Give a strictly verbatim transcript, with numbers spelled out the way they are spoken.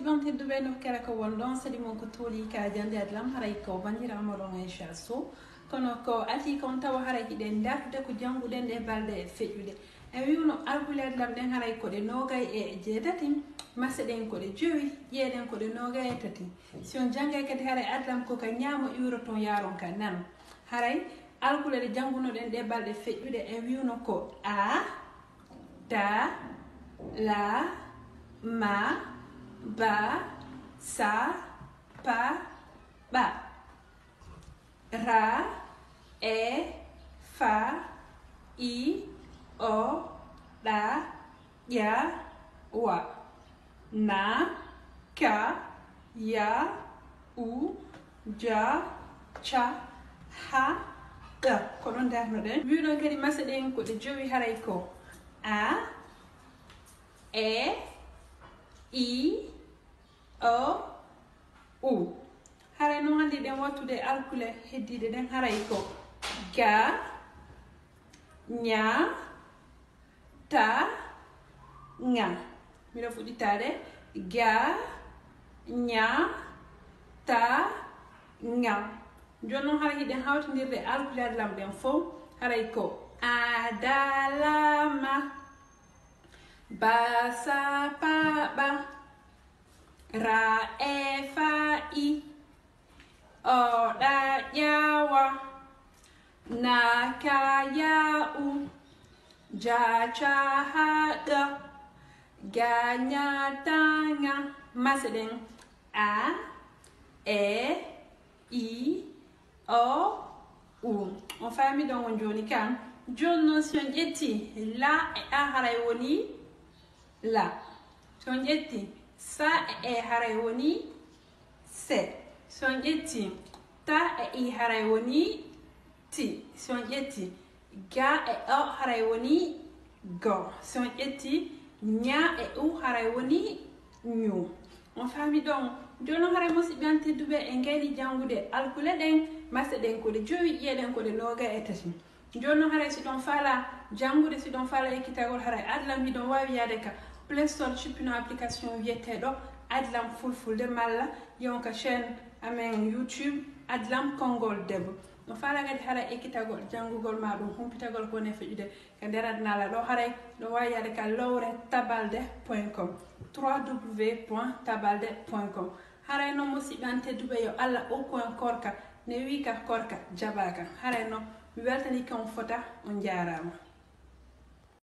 Ɗon tedduɓe nokkere ko won ɗon sadi mon ko tuuli ka jande adlam haray ko bandiraama ɗon Aisha Sow. Kono ko ati kon tawa haray hiɗen dartude ko jannguɗen ɗe balɗe feƴƴuɗe. En wi'uno alkule adlam ɗen haray ko ɗe noogay e jeetati, mase ɗen ko ɗe jowi, ƴee ɗen ko ɗe noogay e tati. Si on janngay kadi haray adlam ko ka ñaamo iwroton yaaron ka nano. Haray alkule ɗe janngunoɗen ɗe balɗe feƴƴuɗe en wi'uno ko a, ta, la, ma, ba, sa, pa, ɓa. Ra, e, fa, i, o, ɗa, ƴa, wa. Na, ka, ya, u, ja, ca, ha, ɗa. Ko ɗon darnoɗen. Wi'uɗon kadi mase ɗen ko ɗe jowi haray ko a, e, i, o, u. Haray non hannde ɗen wattude alkule heddiiɗe ɗen haray ko ga, ña, ta, ŋa. Miɗo fuɗɗitaade ga, ña, ta, ŋa. Jooni non haray hiɗen hawtindirde alkule adlam ɗen fow haray ko adalama, ba, sa, pa, ɓa, ra, e, fa, i, o, ɗa, ƴa, wa, na, ka, ya, u, ja, ca, ha, ɗa, ga, ña, ta, ŋa. Mase ɗen a, e, i, o, u. On faami ɗon on jooni kan. Jooni non si on ƴetti la e a haray woni la. Si on ƴetti sa e e haray woni se. Si on ƴetti ta e i haray woni ti. Si on ƴetti ga e o haray woni go. Si on ƴetti ña e u haray woni ñu. On faami ɗon? Jooni non haray musiɓɓe an tedduɓe en gayni janngude alkule ɗen, mase ɗen ko ɗe jowi, ƴee ɗen ko ɗe noogay e tati. Jooni non haray si ɗon faala janngude, si ɗon faala ekkitagol haray adlam hiɗon waawi yaade ka Play Store cippino application wiyeteeɗo Adlam Fulfulde malla yewon ka chaîne amen YouTube Adlam Konngol Debbo. No faala kadi haray ekkitagol janngugol ma ɗum humpitagol ko woni e feƴƴude ka nder aduna ala ɗo haray ɗo waawi yaade ka lowre tabalde point com, trois w point tabalde point com. Haray non musiɓɓe an tedduɓe yo Allah okku en korka ne wiika korka jaɓaaka. Haray non mi weltaniike on fota, on njaaraama.